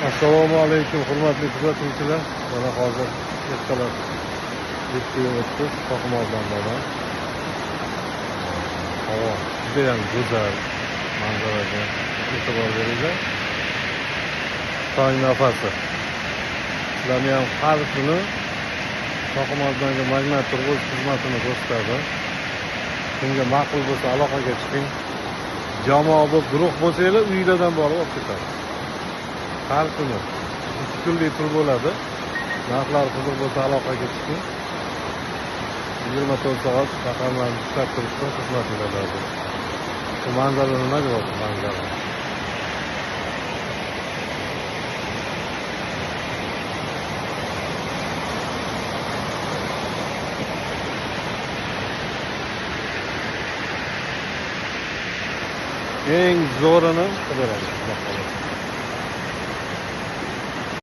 Assalomu alaykum hurmatli kuzatuvchilar. Mana hozir ertalab 7:30 Shohimardondan. Havo juda ham go'zal, manzaraga e'tibor beringlar. Tong nafasi. Sizlarni ham har kuni Shohimardonga Magnat Tur o'z xizmatini ko'rsatadi. Kimga ma'qul bo'lsa aloqaga chiqing. Jamoa bo'lib, guruh bo'lsanglar, uylardan borib olib ketadi. Har kuni 2 kunlik tur bo'ladi. Narxlar qiziq bo'lsa aloqaga chiqing. 24 soat raqamlarni ushlab turishda xizmatinglarda. Bu manzara nima deyapti manzara? Eng zo'rini qilib beradi. Xudo xohlasa.